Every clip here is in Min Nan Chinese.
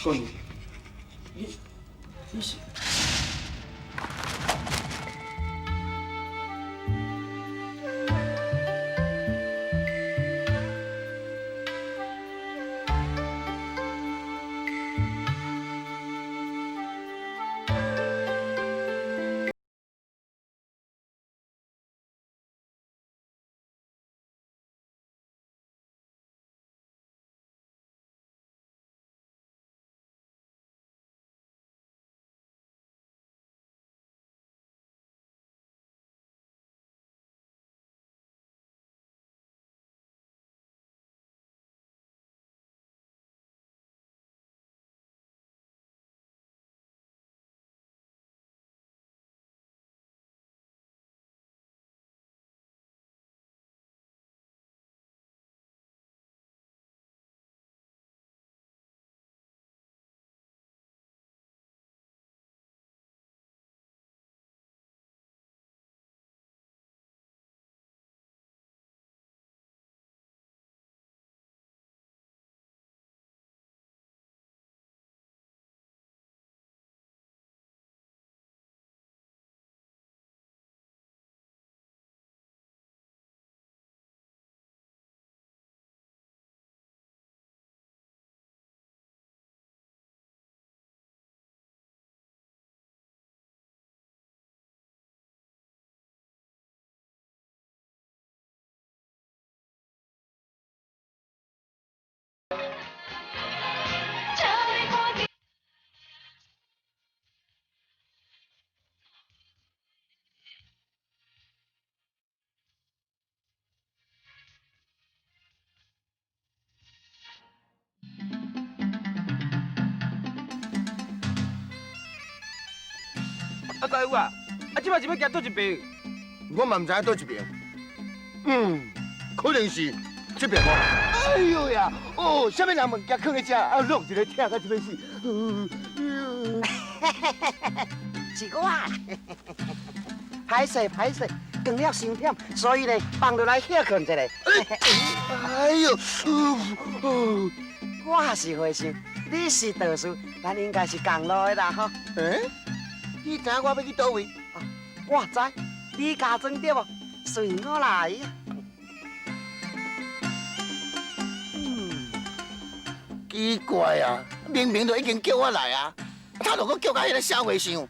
過年，你是？啊，大夫啊，啊，這擺是欲行佗一邊？我嘛毋知影佗一邊。嗯，可能是這邊哦。哎呦呀，哦，啥物人物件囥佇遮，啊，落一个疼甲這欲死。是我，歹勢歹勢，光了傷忝，所以呢，放落來歇睏一下。哎呦，我是和尚，你是道士，咱應該是仝路的啦吼。欸？你知影我欲去佗位？我知，你家庄對無？隨我來。嗯，奇怪啊，明明就已經叫我來啊，他就閣叫到彼个小和尚，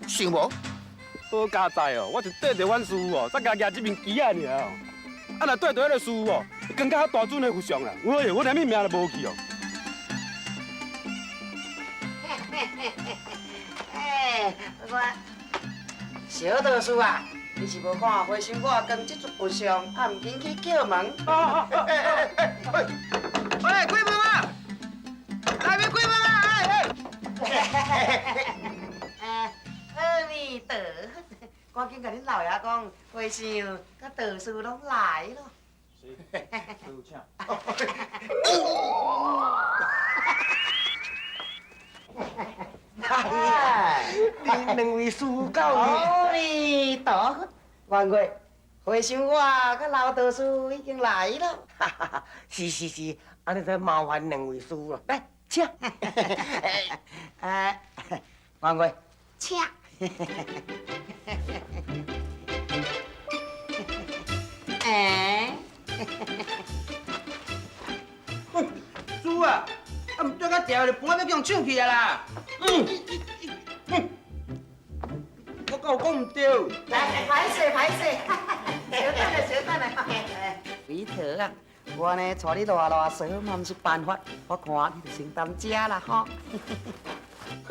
想無？好佳哉哦，我是綴著阮師父哦，才共舉這面旗仔爾哦。啊，若綴著彼个師父哦，更較大尊的佛像啦，哎呦，我連命都無去哦。哎，我小道士啊，你是無看和尚我扛這尊佛像，啊，毋緊去叫門。喂，開門啊！來，要開門啊！哎哎。阿彌陀佛，趕緊共恁老爺講，和尚佮道士攏來咯。師父請。恁兩位師父到阿彌陀佛，萬歲！和尚我佮老道士已經來了。是是是，按呢就麻煩兩位師父了。來，請。哎，萬歲，請。哎，師父啊，啊毋對較潮，就盤欲予人搶去啊啦！我敢有講毋對？來，歹勢歹勢，小等下小等下。維陀啊，我呢帶你賴賴趖嘛，毋是辦法，我看你就先擔遮啦吼。哼，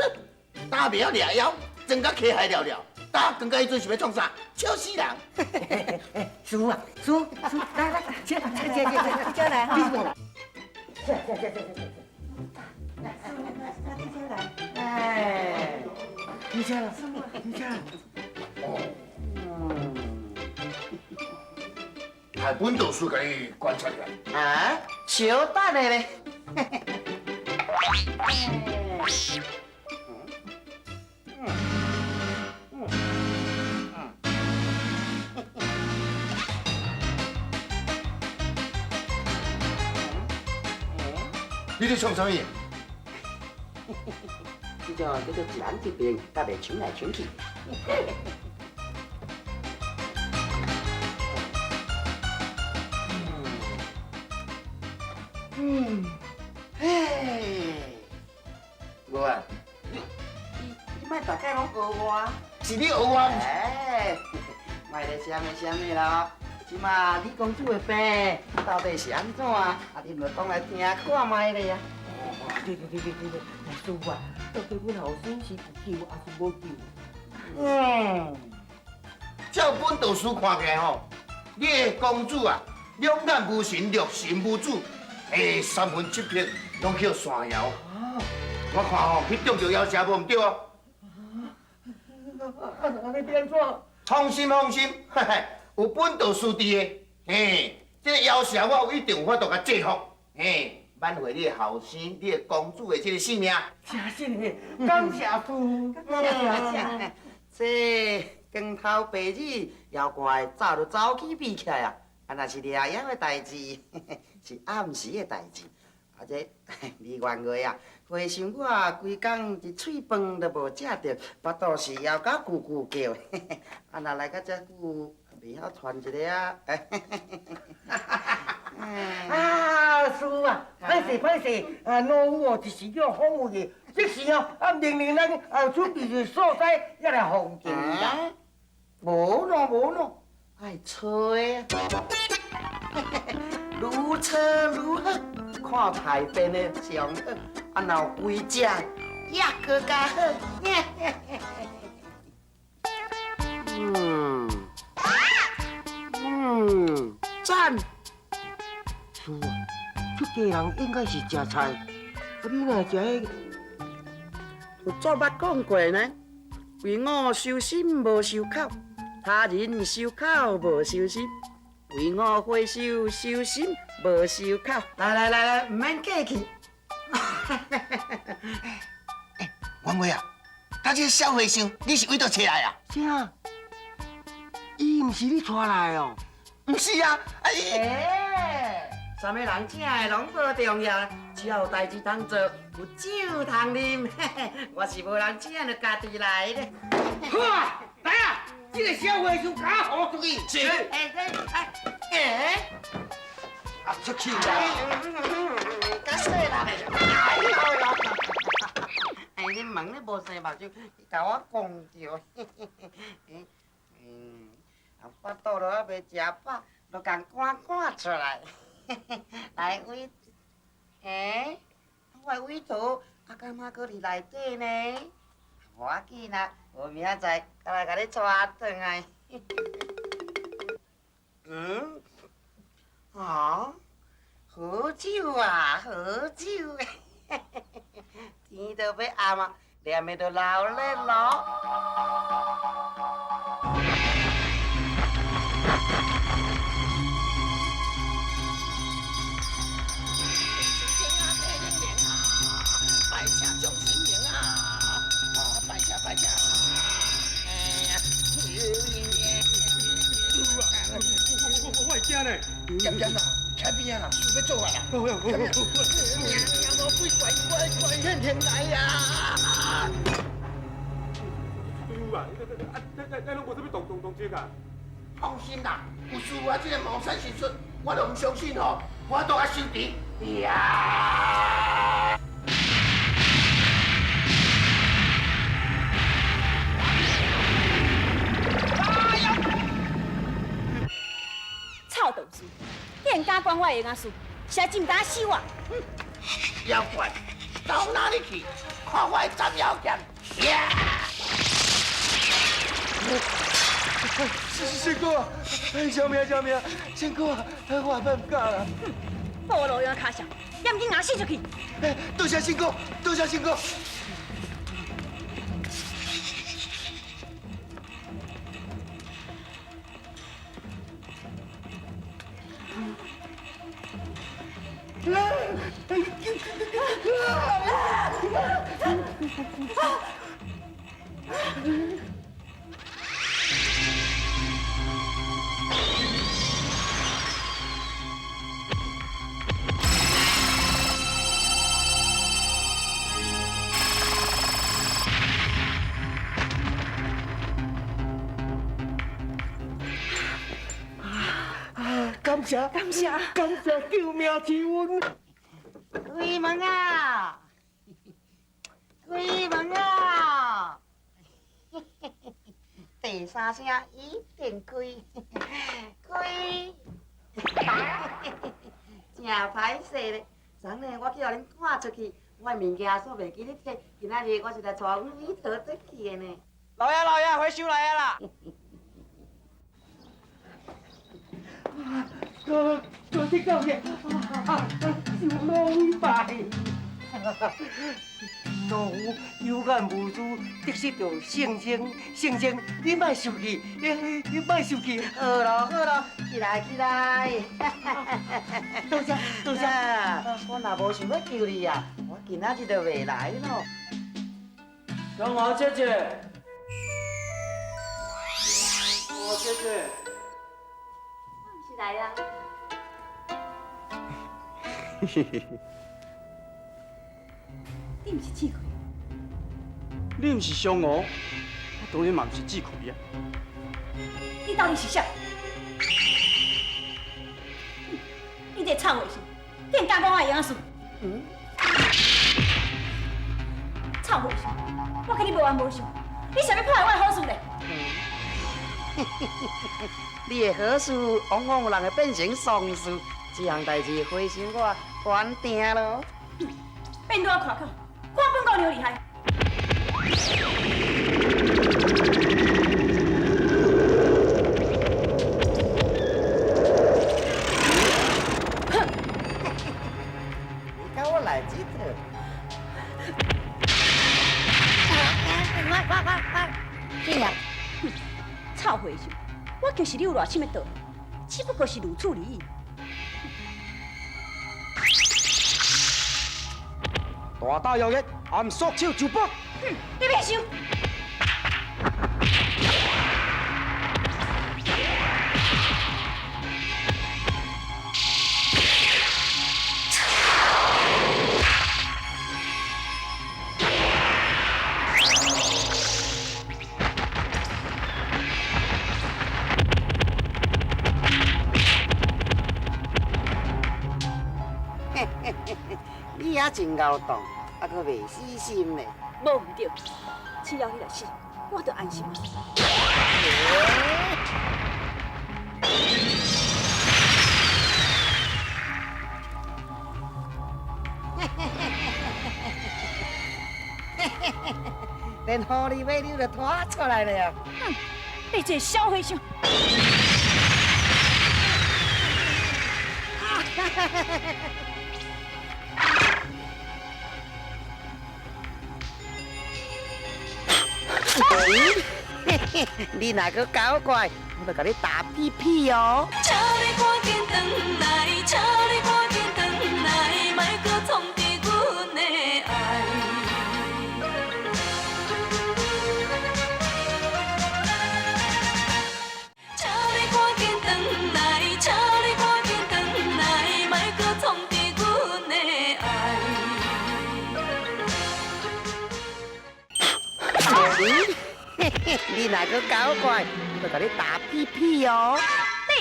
打袂曉掠妖，裝甲溪海了了，打光甲彼陣是欲創啥？笑死人！師父啊，師父，師父，來來，請，請，請，請，請來哈。請，請，請，請，請，請。來，師父，來，你先來。哎，你請啦，你請。哦。係本道士共你觀察來。啊，小等下咧。你咧創啥物？種叫做一人一邊，才袂搶來搶去。嗯，嘿，無啊，你莫逐擺攏學我，是你學我。哎，莫咧啥物啥物啦。這馬李公主的病到底是按怎？啊，你毋講來聽看覓咧啊？對對對對對對，師傅啊，到底阮後生是有救還是無救？嗯，照本道書看起來吼，你的公主啊，兩眼無神，六神無主，哎，三魂七魄攏去山搖。我看吼，去中著妖邪無毋對哦。啊，按呢欲按怎？放心放心，嘿嘿，有本道師佇的，嘿，這个妖邪我有一定有法度共制服，嘿，挽回你的後生，你的公主的這个性命。真實的，感謝師父。感謝。這光頭白耳妖怪早就走起避起來啊！啊，若是掠妖的代誌，是暗時的代誌。啊，這李元月啊，和尚我規工一喙飯都無食著，腹肚是枵甲咕咕叫。啊，若來到遮久，袂曉傳一个啊。啊，師父啊，歹勢歹勢，啊，老夫哦一時叫放有去，這時哦啊命令咱啊準備一个素齋，也來奉敬伊啦。無咯無咯，愛吹啊！愈吹愈好，看菜變的上好，啊，若有規隻，也閣較好。嗯嗯，讚。師父啊，出家人應該是食菜，啊，你若食彼？有祖捌講過呢，為我修心無修口，他人修口無修心。為我回首修心無修口。來來來來，毋免客氣。欸，元月啊，剛這个小和尚，你是為佗揣來啊？啥？伊毋是你帶來哦？毋是啊，啊伊。欸，啥物人請的攏無重要，只要有代誌通做，有酒通啉，我是無人請就家己來咧。好啊，來啊！這个小和尚共我放出去。是。欸欸欸！啊，出去啦！較細啦！哎呦呦！哎，你問你無生目睭，共我講著。嗯，腹肚都還袂食飽，就共趕趕出來。來位，欸，我的位途啊，敢嘛閣佇內底呢？無要緊啦，我明仔載閣來共你帶轉來。嗯，啊，好酒啊，好酒！天都欲暗啊，念的都流咧咯。拜請眾神明啊！拜請拜請！哎呀！我會驚呢。減減啦，徛邊啊啦，事欲做啊啦。我鬼怪怪怪天天來呀！師父啊，你攏無啥物動動動靜啊？放心啦，有師父這个茅山神術，我都毋相信吼，我都愛收持。呀！臭道士，竟然敢管我的閒仔事，實在真毋知死我！妖怪，到哪裡去？看我的斬妖劍！呀！仙姑，救命救命！仙姑，我下摆毋敢啦。暴露用跤數，赶紧拿死出去！多谢仙姑，多谢仙姑。感謝，感謝，感謝救命之恩。開門啊！開門啊！第三聲一定開，開，真歹勢咧！昨昏我去予恁趕出去，我的物件煞袂記得提，今仔日我是來帶阮美桃轉去的呢。老爺老爺，回收來啊啦！哥，哥你到嘅，啊，受老拜。老夫有眼無珠，得失著聖僧，聖僧，你莫生氣，你莫生氣。好咯好咯，起來起來。多謝多謝。我若無想欲求你啊，我今仔日就袂來咯。小毛姐姐，我姐姐，我毋是來啊。你毋是志葵，你毋是雙娥，我當然嘛毋是志葵啊。你到底是啥？你這臭和尚，竟然敢講我的營養師？嗯。臭和尚，我跟你無冤無仇，你想欲破壞我的好事咧？你的好事往往有人會變成喪事，這項代誌和尚我懸定咯。變拄仔看口，看本姑娘厲害。哼！你跟我來這套。怎樣？臭和尚，我就是你有偌深的道理，只不過是如此而已。大胆妖孽，暗束手就搏。哼，你別想。你也真𠢕動，啊，閣袂死心咧。無毋對，只要你來死，我就安心啊。連狐狸尾你都拖出來了。哼，你這個小和尚。你若閣搞怪，我就共你打屁屁哦！請你趕緊轉來，請你趕緊轉來，莫閣創治阮的愛。請你趕緊轉來，請你趕緊轉來，莫閣創治阮的愛。你若閣搞怪，我就共你打屁屁哦！你，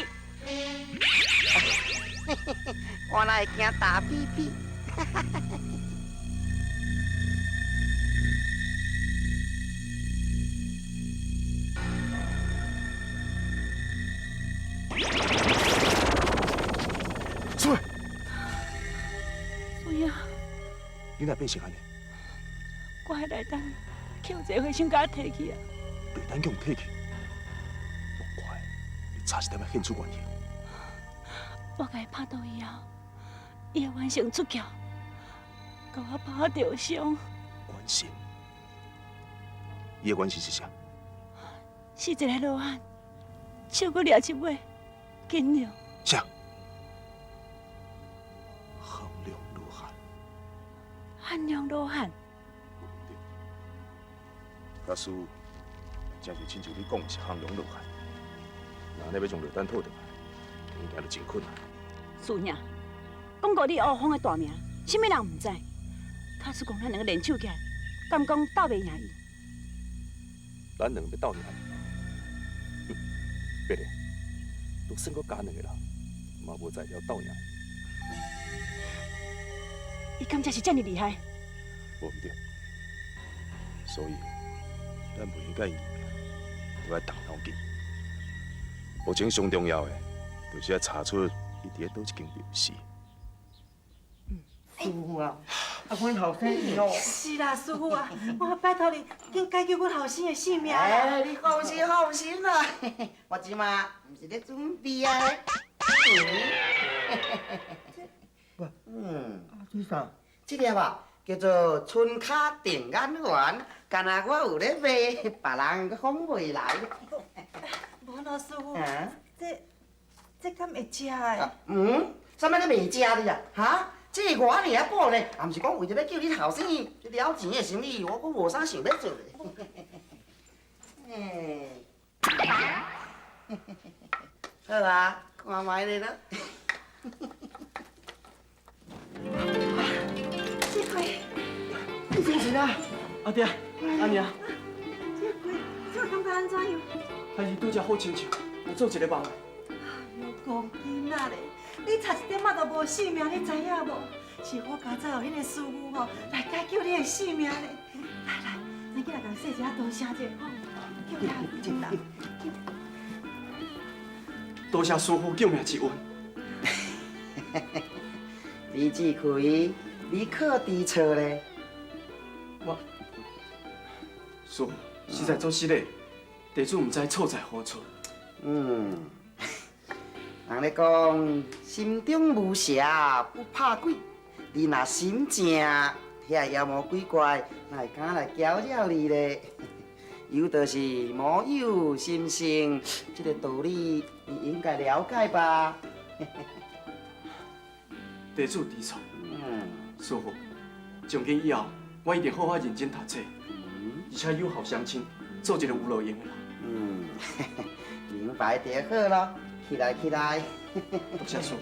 我哪會驚打屁屁？师妹，师兄，你哪变成按呢？我喺內底，去予一个和尚共我提去啊！内底叫人提去，莫怪，你早一點仔現出原形。我共伊拍賭以後，伊的元神出竅，共我拍著傷。元神？伊的元神是啥？是一个罗漢，手閣掠一尾金龍。啥？漢龍羅漢。漢龍羅漢。假使真是親像你講的是漢龍羅漢，那按呢欲將落單討轉來，應該就真困難。師兄，講過你烏風的大名，啥物人毋知？假使講咱兩个聯手起來，敢講鬥袂贏伊？咱兩個欲鬥贏伊？別咧，就算閣加兩個人，嘛無材料鬥贏。伊敢真是遮爾厲害？無毋對，所以咱袂用佮伊硬拼，著愛動腦筋。目前上重要的，就是愛查出伊佇咧佗一間廟寺。師傅啊，啊，阮後生伊哦。是啦，師傅啊，我拜託你，緊解救阮後生的性命啦！哎，你放心放心啦，我這馬毋是咧準備啊。嗯，這啥？這粒啊，叫做春卡定眼丸，敢若我有咧賣，別人閣講袂來。無咯，師傅，這敢會食的？嗯，啥物你袂食的啊？哈？這我爾仔補呢，也毋是講為著欲救你後生了錢的生意，我閣無啥想欲做咧。好啊，看覓咧咯。志奎，你精神啊？阿爹，阿娘。志奎，你這感覺按怎樣？還是拄才好親像，我做一个夢。哎喲，戇囡仔咧，你差一點仔就無性命，你知影無？是好佳哉有彼个師傅吼來解救你的性命咧。來來，咱緊來共說一下多謝者吼，救命之恩。多謝師傅救命之恩。李志奎，你可知錯咧？我，師傅實在做失禮，弟子毋知錯在何處。嗯，人咧講，心中無邪不怕鬼。你若心正，遐妖魔鬼怪哪會敢來攪擾你咧？有就是魔有心生，這个道理你應該了解吧？弟子知錯。嗯，師傅，從今以後，我一定好好認真讀冊，而且友好鄉親，做一个有路用的人。嗯，明白就好咯。起來起來。多謝師傅。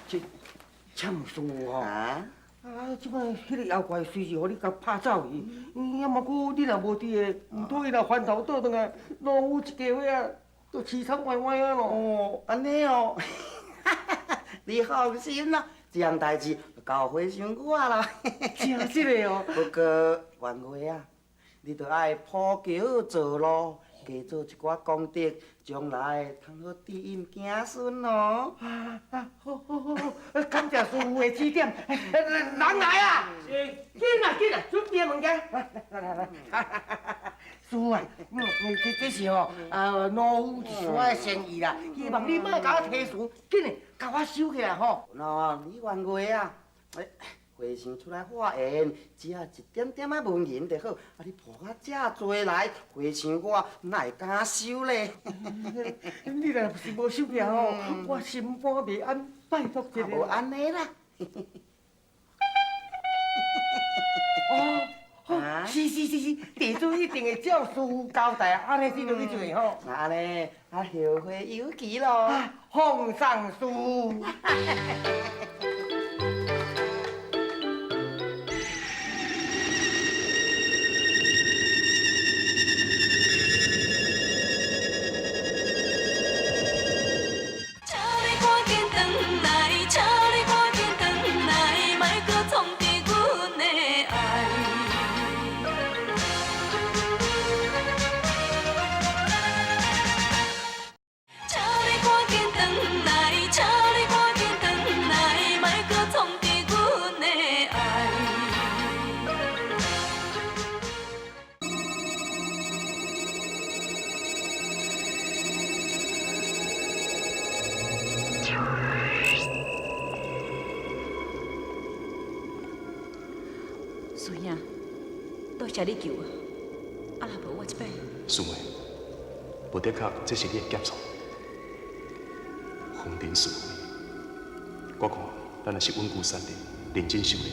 這請問師傅吼，啊，這擺彼个妖怪隨時予你共拍走去，啊，毋過你若無佇个，毋通伊若翻頭倒轉來，農夫一家伙仔都淒慘歪歪啊咯。哦，按呢哦，你放心啦，這項代誌交和尚我啦。真實的哦。不過元月啊，你著愛鋪橋造路，加做一寡功德，將來通好知音子孫哦。啊啊，好好好好，感謝師傅的指點。人來啊！緊啊緊啊，準備物件。來來來來，師傅啊，這是吼啊農夫一絲的心意啦，希望你莫共我提詞，緊的共我收起來吼。喏，你元月啊，和尚出來化緣，只要一點點仔文銀就好。啊，你抱較遮濟來，和尚我哪會敢收咧？你若是無收起來吼，我心肝袂安，拜託一下。無按呢啦。哦，是是是是，地主一定會照師傅交代，按呢先落去做吼。那按呢，啊後會有期咯。奉上師傅。師兄，多謝你救我，啊若無我這擺。師妹，無的確，這是你的劫數。紅塵是非，我看咱也是穩固三年，認真修煉。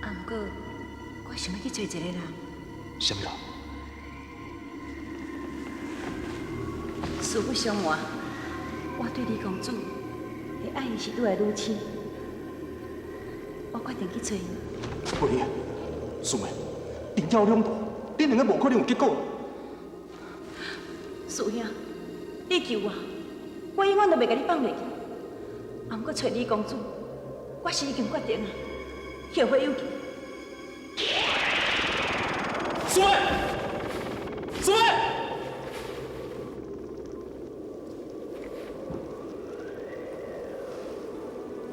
啊，毋過我想欲去揣一個人。啥物人？實不相瞞，我對李公主的愛意是愈來愈深。我決定去揣伊。袂用，師妹，人妖兩度，恁兩个無可能有結果。師兄，你救我，我永遠都袂共你放落去。啊，毋過揣李公子，我是已經決定啊，後會有期。師妹，師妹。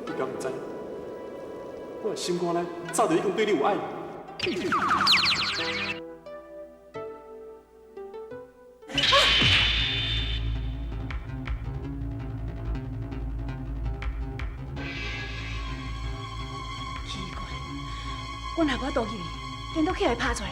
你敢毋知？我的心肝內早就已經對你有愛。奇怪，我若無倒入去，颠倒起來拍出來。